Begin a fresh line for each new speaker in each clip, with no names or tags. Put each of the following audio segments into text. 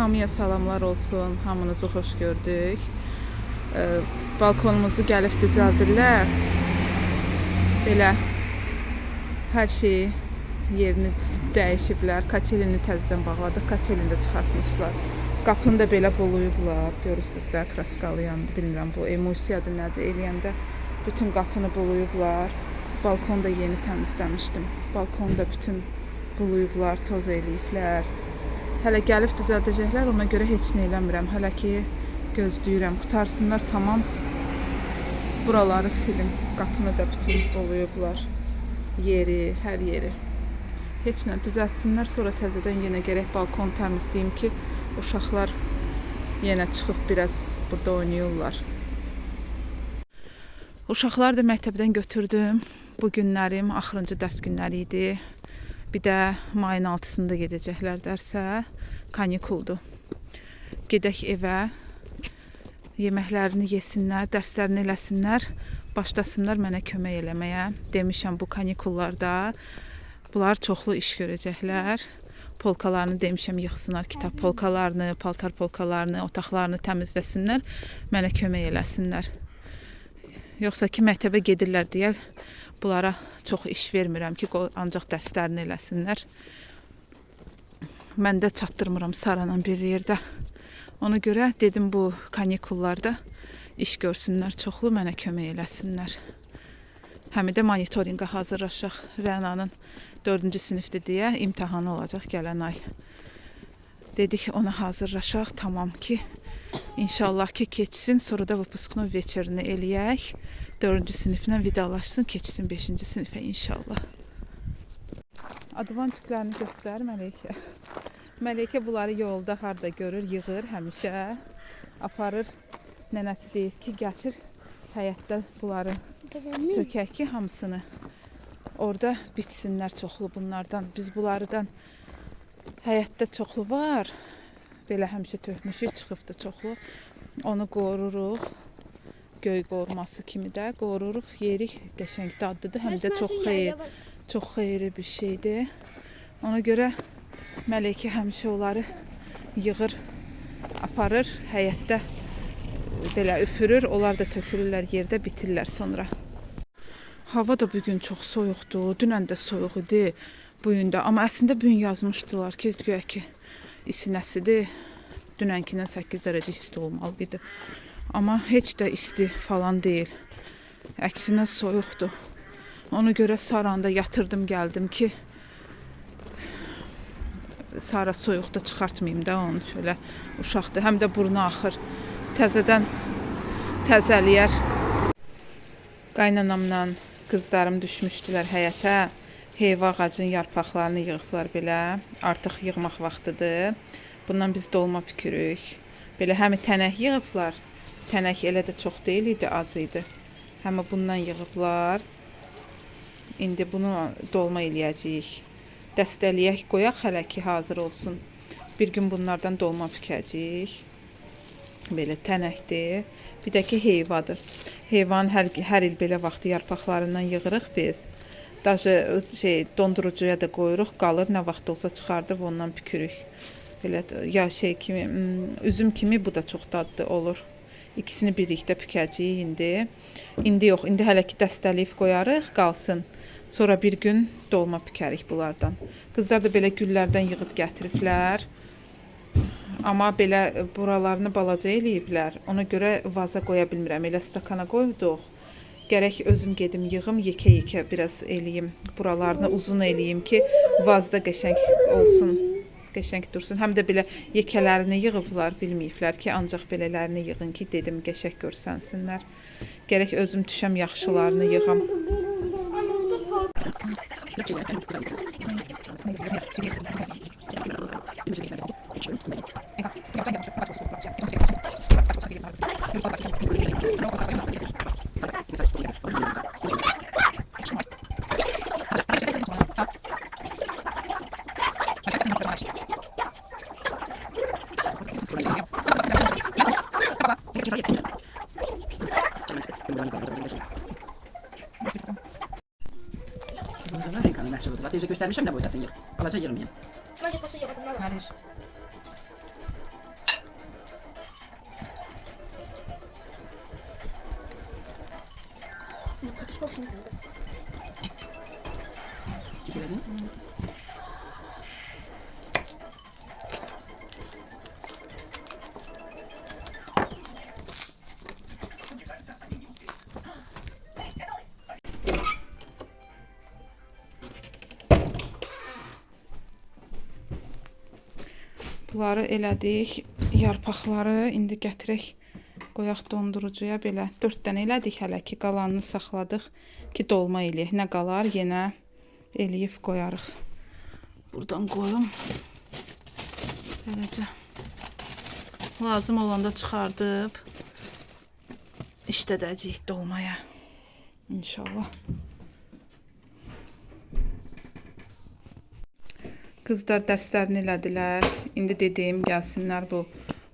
Hamıya salamlar olsun. Hamınızı xoş gördük. Balkonumuzu gəlib düzəldirlər. Belə hər şeyi yerini dəyişiblər. Kaçelini təzədən bağladıq. Kaçelini də çıxartmışlar. Qapını da belə buluyublar. Görürsüz də, kraskalıyandı. Bilmirəm bu emulsiyadır, nədir eləyəndə bütün qapını buluyublar. Balkonu da yeni təmizləmişdim. Balkonu da bütün buluyublar, toz eləyiblər. Hələ gəlib düzəldəcəklər, ona görə heç nə eləmirəm. Hələ ki gözləyirəm. Qurtarsınlar tamam. Buraları silim. Qapını da bütün doluyublar. Yeri, hər yeri. Heç nə düzəltsinlər, sonra təzədən yenə gərək balkon təmizləyim ki, uşaqlar yenə çıxıb biraz burada oynayırlar. Uşaqları da məktəbdən götürdüm. Bu günlərim axırıncı dərs günləri idi. Bir də mayın 6-sında gedəcəklər dərsə. Kanikuldur. Gedək evə. Yeməklərini yesinlər, dərslərini eləsinlər, başlasınlar mənə kömək eləməyə. Demişəm bu kanikullarda bunlar çoxlu iş görəcəklər. Polkalarını demişəm yığsınlar, kitab polkalarını, paltar polkalarını, otaqlarını təmizləsinlər, mənə kömək eləsinlər. Yoxsa ki məktəbə gedirlər deyə bunlara çox iş vermirəm ki, ancaq dərslərini eləsinlər. Mən də çatdırmıram Saranın bir yerdə. Ona görə dedim bu kanikullarda iş görsünlər, çoxlu mənə kömək eləsinlər. Həm də monitorinqə hazırlaşaq. Rənanın 4-cü sinifdir deyə imtahanı olacaq gələn ay. Dedik ona hazırlaşaq, tamam ki inşallah ki keçsin, sonra da выпускной вечerini eləyək. 4-cü siniflə vidalaşsın, keçsin 5-ci sinifə inşallah. Advançiklərini göstər Məleykə. Məleykə bunları yolda harda görür, yığır həmişə. Aparır. Nənəsi deyir ki, gətir həyətdə bunları tökək ki hamısını. Orada bitsinlər çoxlu bunlardan. Biz bunlardan həyətdə çoxlu var. Belə həmişə tökmüşük, çıxıbdı çoxlu. Onu qoruruq. Göy qoruması kimi də qoruruq, yerik. Qəşəng dadlıdır, həm də çox xeyir, çox xeyirli bir şeydir. Ona görə Məleykə həmişə onları yığır, aparır, həyətdə belə üfürür. Onlar da tökülürlər yerdə, bitirlər sonra. Hava da bugün çox soyuqdur. Dünən də soyuq idi, bu gün də. Amma əslində bu gün yazmışdılar ki, güya ki isinəsidir. Dünənkindən 8 dərəcə isti olmalı idi. Amma heç də isti falan deyil. Əksinə soyuqdur. Ona görə Saranı da yatırdım, gəldim ki Sara soyuqda çıxartmayım da onu şöyle uşaqdır. Həm də burnu axır. Təzədən təzəliyər. Qaynanamla qızlarım düşmüşdülər həyətə. Heyva ağacının yarpaqlarını yığıblar belə. Artıq yığmaq vaxtıdır. Bundan biz dolma pükürük. Belə həmi tənək yığıblar. Tənək elə də çox deyil idi, az idi. Həmi bundan yığıblar. İndi bunu dolma eləyəcəyik. Dəstəliyək, qoyaq hələ ki hazır olsun. Bir gün bunlardan dolma pükəcəyik. Belə tənəkdir. Bir də ki heyvadır. Heyvanın hər il belə vaxtı yarpaqlarından yığırıq biz. Daşı şey dondurucuya da qoyuruq, qalır, nə vaxt olsa çıxardıb ondan pükürük. Belə ya şey kimi, üzüm kimi bu da çox dadlı olur. İkisini birlikdə pükəcəyik indi. İndi yox, indi hələ ki dəstəliyib qoyarıq, qalsın. Sonra bir gün dolma pükərik bunlardan. Qızlar da belə güllərdən yığıb gətiriblər. Amma belə buralarını balaca eləyiblər. Ona görə vaza qoya bilmirəm. Elə stakana qoyduq. Gərək özüm gedim yığım, yekə-yekə biraz eləyim. Buralarını uzun eləyim ki, vazda qəşəng olsun, qəşəng dursun. Həm də belə yekələrini yığıblar, bilməyiblər ki, ancaq belələrini yığın ki, dedim qəşəng görsənsinlər. Gərək özüm düşəm yaxşılarını yığam.
Renk məhsuludur. Teyze göstermişim de boydasın yığ. Balaca yığmayın.
Maliş.
Xoşuma gəldi.
Bunları elədik, yarpaqları indi gətirək, qoyaq dondurucuya belə. 4 dənə elədik hələ ki, qalanını saxladıq ki, dolma eləyək. Nə qalar yenə eləyib qoyarıq. Buradan qoyum. Beləcə. Lazım olanda çıxardıb işlədəcəyik dolmaya. İnşallah. Qızlar dərslərini elədilər. İndi dediyim gəlsinlər bu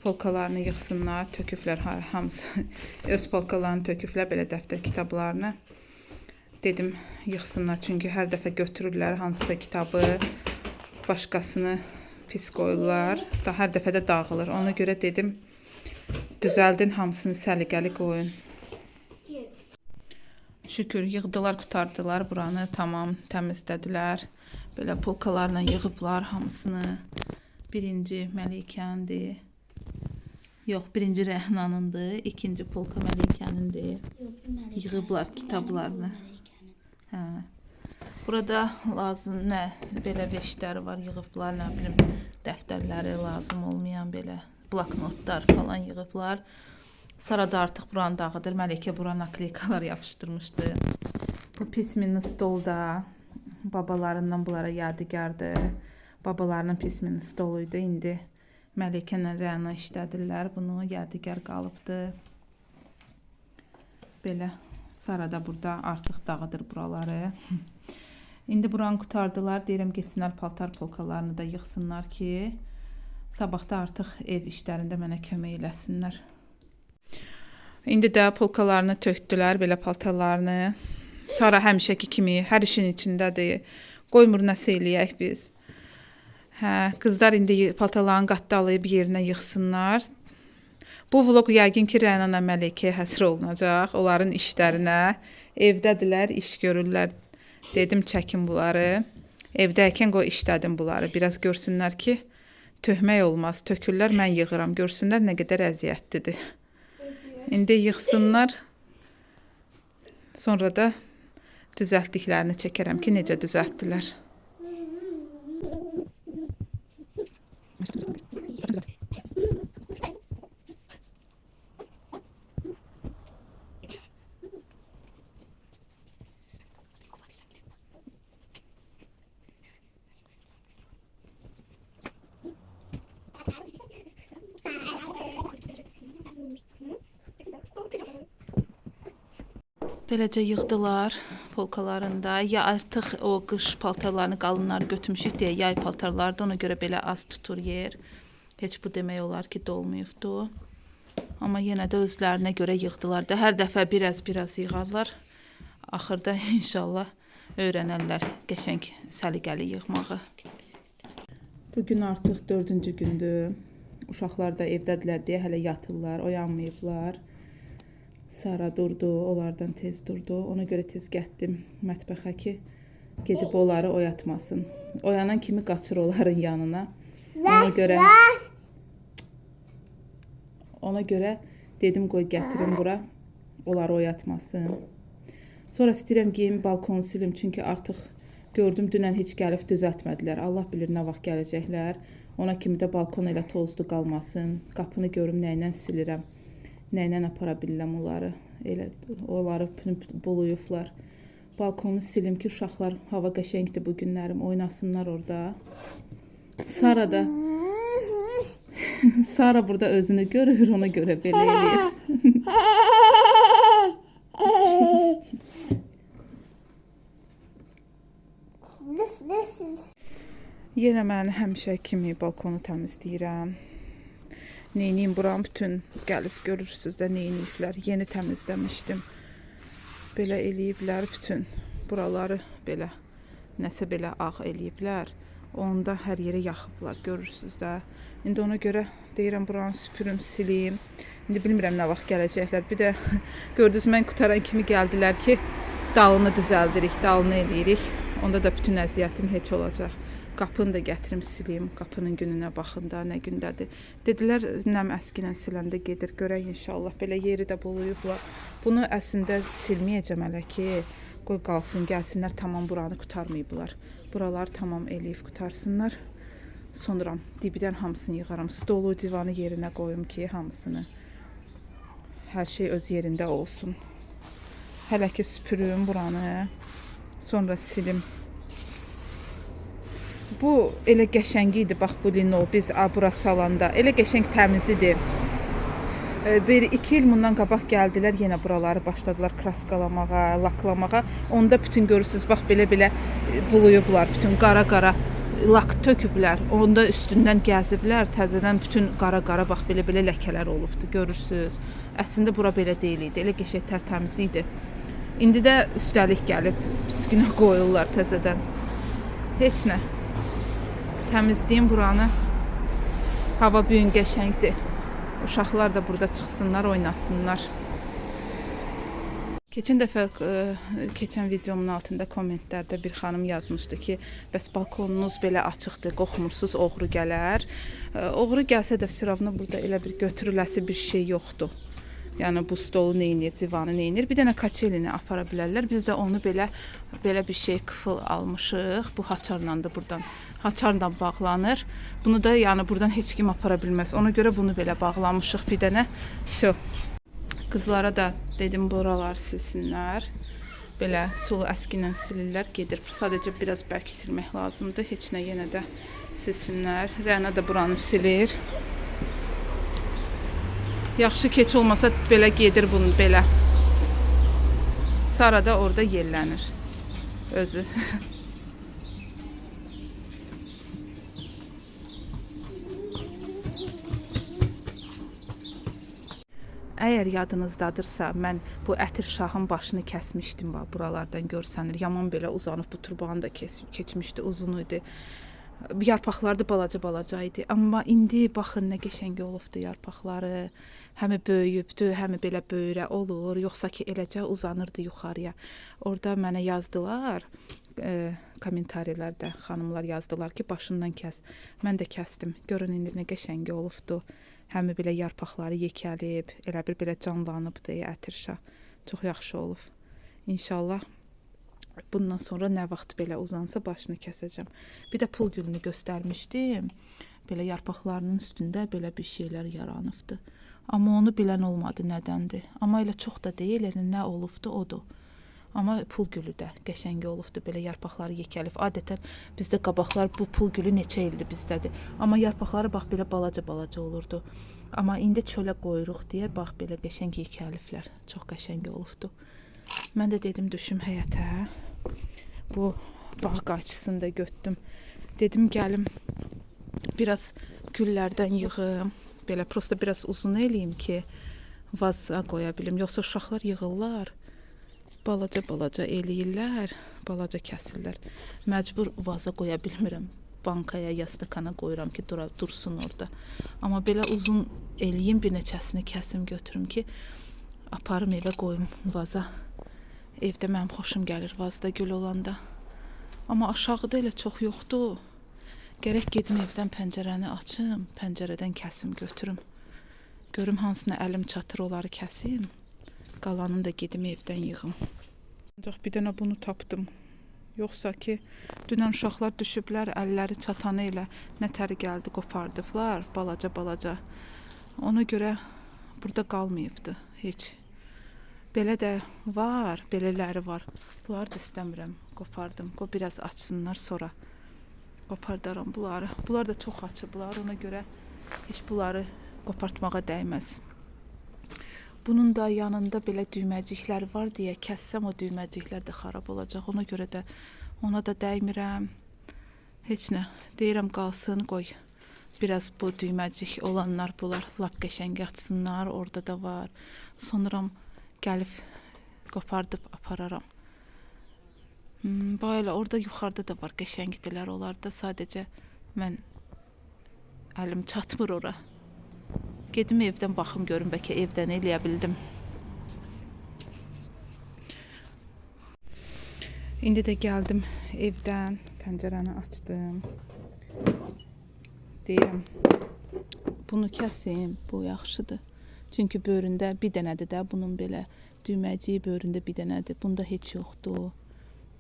polkalarını yığsınlar. Töküblər hamısı. Öz polkalarını töküblər, belə dəftər kitablarını. Dedim yığsınlar, çünki hər dəfə götürürlər hansısa kitabı, başqasını pis qoyurlar. Da hər dəfə də dağılır. Ona görə dedim düzəldin hamısını səliqəli qoyun. Şükür yığdılar, qurtardılar buranı, tamam təmizlədilər. Belə polkalarla yığıblar hamısını. Birinci Məlikənindir. Yox, birinci Rəhnanındır, ikinci polka Məlikənindir. Yığıblar kitablarını. Hə. Burada lazım nə belə veşləri var, yığıblar, nə bilim dəftərləri lazım olmayan belə bloknotlar falan yığıblar. Sara da artıq buranı dağıdır. Məlikə bura nakleykalar yapışdırmışdı. Bu pisminin stolda babalarından bunlara yadigardır. Babalarının pisminin stoluydu. İndi Məlikə ilə Rəna işlədirlər. Bunu yadigar qalıbdı. Belə Sara da burada artıq dağıdır buraları. İndi buranı qurtardılar. Deyirəm getsinlər paltar polkalarını da yığsınlar ki, sabahda artıq ev işlərində mənə kömək eləsinlər. İndi də polkalarını tökdülər, belə paltarlarını. Sara həmişəki kimi hər işin içindədir. Qoymur nəsə eləyək biz. Hə, qızlar indi paltarlarını qatdalayıb yerinə yığsınlar. Bu vlog yəqin ki, Rəna Məlikəyə həsr olunacaq. Onların işlərinə. Evdədirlər, iş görürlər. Dedim çəkin bunları. Evdəykən qoy işlədim bunları. Biraz görsünlər ki, töhmək olmaz. Tökürlər, mən yığıram. Görsünlər nə qədər əziyyətlidir. İndi yığsınlar. Sonra da düzəltdiklərini çəkərəm ki, necə düzəltdilər. Beləcə yığdılar polkalarında. Ya artıq o qış paltarlarını qalınları götürmüşük deyə yay paltarları da ona görə belə az tutur yer. Heç bu demək olar ki, dolmayıbdı. Amma yenə də özlərinə görə yığdılar da. Hər dəfə biraz yığarlar. Axırda inşallah öyrənərlər qəşəng səliqəli yığmağı. Bugün artıq 4-cü gündür. Uşaqlar da evdədirlər deyə hələ yatırlar, oyanmayıblar. Sara durdu, onlardan tez durdu. Ona görə tez getdim mətbəxə ki, gedib onları oyatmasın. Oyanan kimi qaçır onların yanına. Ona görə dedim qoy gətirim bura, onları oyatmasın. Sonra istəyirəm geyim balkonu silim, çünki artıq gördüm dünən heç gəlib düzəltmədilər. Allah bilir nə vaxt gələcəklər. Ona kimi də balkon elə tozlu qalmasın. Qapını görüm nə ilə silirəm. Nə ilə apara bilirəm onları. Elə onları buluyublar. Balkonu silim ki, uşaqlar hava qəşəngdir bu günlərim, oynasınlar orada. Sara da Sara burada özünü görür, ona görə belə eləyir. Yenə mən həmişə kimi balkonu təmizləyirəm. Neyniyim buranı bütün gəlib görürsünüz də neyniyiblər. Yeni təmizləmişdim. Belə eləyiblər bütün buraları belə nəsə belə ağ eləyiblər. Onda hər yerə yaxıblar görürsünüz də. İndi ona görə deyirəm buranı süpürüm, silim. İndi bilmirəm nə vaxt gələcəklər. Bir də gördünüz mən qutaran kimi gəldilər ki, Dalını düzəldirik, dalını eləyirik. Onda da bütün əziyyətim heç olacaq. Qapını da gətirim silim. Qapının gününə baxın da nə gündədir. Dedilər nəm əski ilə siləndə gedir. Görək inşallah. Belə yeri də buluyublar. Bunu əslində silməyəcəm hələ ki. Qoy qalsın, gəlsinlər, tamam buranı qurtarmayıblar. Buraları tamam eləyib qurtarsınlar. Sonra dibidən hamısını yığaram. Stolu, divanı yerinə qoyum ki, hamısını. Hər şey öz yerində olsun. Hələ ki süpürüm buranı. Sonra silim. Bu elə qəşəng idi bax bu lino biz bura salanda. Elə qəşəng təmiz idi. Bir iki il bundan qabaq gəldilər, yenə buraları başladılar kraskalamağa, laklamağa. Onda bütün görürsüz, bax belə-belə buluyublar, bütün qara-qara lak töküblər. Onda üstündən gəziblər, təzədən bütün qara-qara bax belə-belə ləkələr olubdu, görürsüz. Əslində bura belə deyil idi, elə qəşəng tərtəmiz idi. İndi də üstəlik gəlib pis günə qoyurlar təzədən. Heç nə. Təmizləyim buranı. Hava bu gün qəşəngdir. Uşaqlar da burada çıxsınlar, oynasınlar. Keçən dəfə keçən videomun altında kommentlərdə bir xanım yazmışdı ki, bəs balkonunuz belə açıqdır, qorxmursuz oğru gələr. Oğru gəlsə də firavna burada elə bir götürüləsi bir şey yoxdur. Yəni bu stolu neynir, divanı neynir. Bir dənə kaçelini apara bilərlər. Biz də onu belə bir şey qıfıl almışıq. Bu haçarla da buradan haçarla bağlanır. Bunu da yəni buradan heç kim apara bilməz. Ona görə bunu belə bağlamışıq bir dənə. Vso. Qızlara da dedim buralar silsinlər. Belə sulu əski ilə silirlər, gedir. Sadəcə biraz bərk silmək lazımdır. Heç nə yenə də silsinlər. Rəna da buranı silir. Yaxşı ki, heç olmasa belə gedir bunu belə. Sara da orada yellənir özü. Əgər yadınızdadırsa, mən bu ətir şahın başını kəsmişdim, bax buralardan görsənir. Yaman belə uzanıb bu turbanı da keçmişdi, uzun idi. Yarpaqları da balaca-balaca idi. Amma indi baxın nə qəşəng olubdu yarpaqları. Həmi böyüyübdü, həmi belə böyrə olur, yoxsa ki eləcə uzanırdı yuxarıya. Orada mənə yazdılar, kommentariyalarda xanımlar yazdılar ki, başından kəs. Mən də kəsdim. Görün indi nə qəşəng olubdu. Həmi belə yarpaqları yekəlib, elə bir belə canlanıbdı ətir şah. Çox yaxşı olub. İnşallah bundan sonra nə vaxt belə uzansa başını kəsəcəm. Bir də pul gülünü göstərmişdim. Belə yarpaqlarının üstündə belə bir şeylər yaranıbdı. Amma onu bilən olmadı nədəndir. Amma elə çox da deyil, elə nə olubdu odur. Amma pul gülü də qəşəng olubdu, belə yarpaqları yekəlib. Adətən bizdə qabaqlar bu pul gülü neçə ildir bizdədir. Amma yarpaqları bax belə balaca-balaca olurdu. Amma indi çölə qoyuruq deyə bax belə qəşəng yekəliblər. Çox qəşəng olubdu. Mən də dedim düşüm həyətə. Bu bağ qayçısını da götürdüm. Dedim gəlim biraz güllərdən yığım. Belə prosta biraz uzun eləyim ki, vaza qoya bilim. Yoxsa uşaqlar yığırlar. Balaca-balaca eləyirlər, balaca kəsirlər. Məcbur vaza qoya bilmirəm. Bankaya ya stakana qoyuram ki, dursun orada. Amma belə uzun eləyim, bir neçəsini kəsim götürüm ki, aparım evə qoyum vaza. Evdə mənim xoşum gəlir vazda gül olanda. Amma aşağıda elə çox yoxdur. Gərək gedim evdən pəncərəni açım, pəncərədən kəsim götürüm. Görüm hansına əlim çatır, onları kəsim. Qalanını da gedim evdən yığım. Ancaq bir dənə bunu tapdım. Yoxsa ki, dünən uşaqlar düşüblər, əlləri çatanı ilə nə təri gəldi qopardıblar, balaca-balaca. Ona görə burada qalmayıbdı heç. Belə də var, belələri var. Bunları da istəmirəm, qopardım. Qoy biraz açsınlar sonra qopardaram bunları. Bunlar da çox açıblar, ona görə heç bunları qopartmağa dəyməz. Bunun da yanında belə düyməciklər var deyə kəssəm o düyməciklər də xarab olacaq. Ona görə də ona da dəymirəm. Heç nə. Deyirəm qalsın, qoy. Biraz bu düyməcik olanlar bunlar lap qəşəng açsınlar. Orada da var. Sonra gəlib qopardıb apararam. Bax elə orada yuxarıda da var qəşəngdilər. Onlar da sadəcə mən əlim çatmır ora. Gedim evdən baxım görüm bəlkə evdən eləyə bildim. İndi də gəldim evdən, pəncərəni açdım. Deyirəm, bunu kəsim, bu yaxşıdır. Çünki böyründə bir dənədir də, bunun belə düyməciyi böyründə bir dənədir. Bunda heç yoxdur.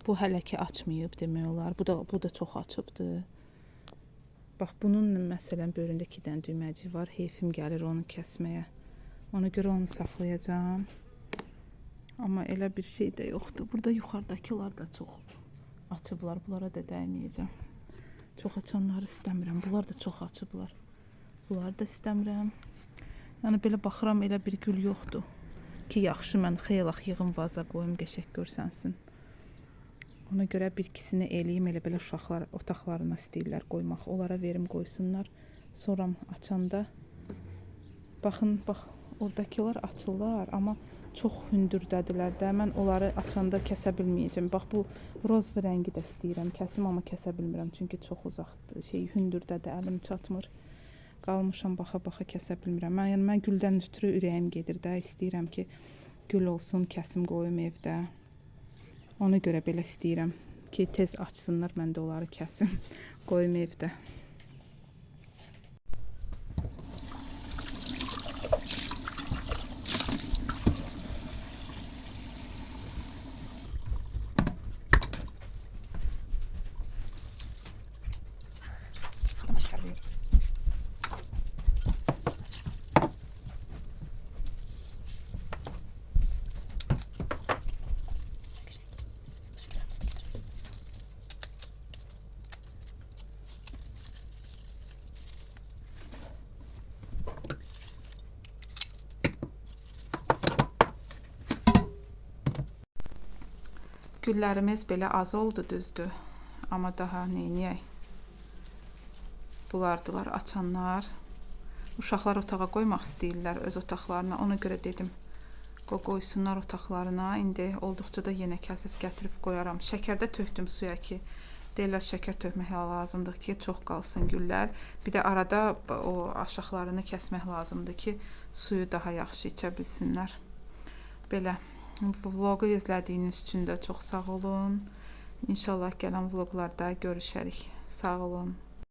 Bu hələ ki açmayıb demək olar. Bu da çox açıbdır. Bax bunun məsələn böyründə 2 dənə düyməciyi var. Heyfim gəlir onu kəsməyə. Ona görə onu saxlayacağam. Amma elə bir şey də yoxdur. Burada yuxarıdakılar da çox açıblar. Bunlara da dəyməyəcəm. Çox açanları istəmirəm. Bunlar da çox açıblar. Bunları da istəmirəm. Yəni belə baxıram elə bir gül yoxdur ki, yaxşı mən xeylax yığım vaza qoyum, qəşəng görsənsin. Ona görə bir ikisini eləyim, elə belə uşaqlar otaqlarına istəyirlər qoymaq. Onlara verim qoysunlar. Sonra açanda baxın, bax oradakılar açırlar, amma çox hündürdədirlər də. Mən onları açanda kəsə bilməyəcəm. Bax bu roz rəngi də istəyirəm kəsim, amma kəsə bilmirəm çünki çox uzaqdır, hündürdədir, əlim çatmır. Qalmışam baxa-baxa kəsə bilmirəm. Mən güldən ötrü ürəyim gedir də. İstəyirəm ki, gül olsun, kəsim qoyum evdə. Ona görə belə istəyirəm ki, tez açsınlar, mən də onları kəsim, qoyum evdə. Güllərimiz belə az oldu, düzdür. Amma daha neyniyək? Bunlardılar açanlar. Uşaqlar otağa qoymaq istəyirlər öz otaqlarına. Ona görə dedim, qoysunlar otaqlarına. İndi olduqca da yenə kəsib gətirib qoyaram. Şəkər də tökdüm suya ki, deyirlər şəkər tökmək lazımdır ki, çox qalsın güllər. Bir də arada o aşaqlarını kəsmək lazımdır ki, suyu daha yaxşı içə bilsinlər. Belə. Vlogu izlədiyiniz üçün də çox sağ olun. İnşallah gələn vloqlarda görüşərik. Sağ olun.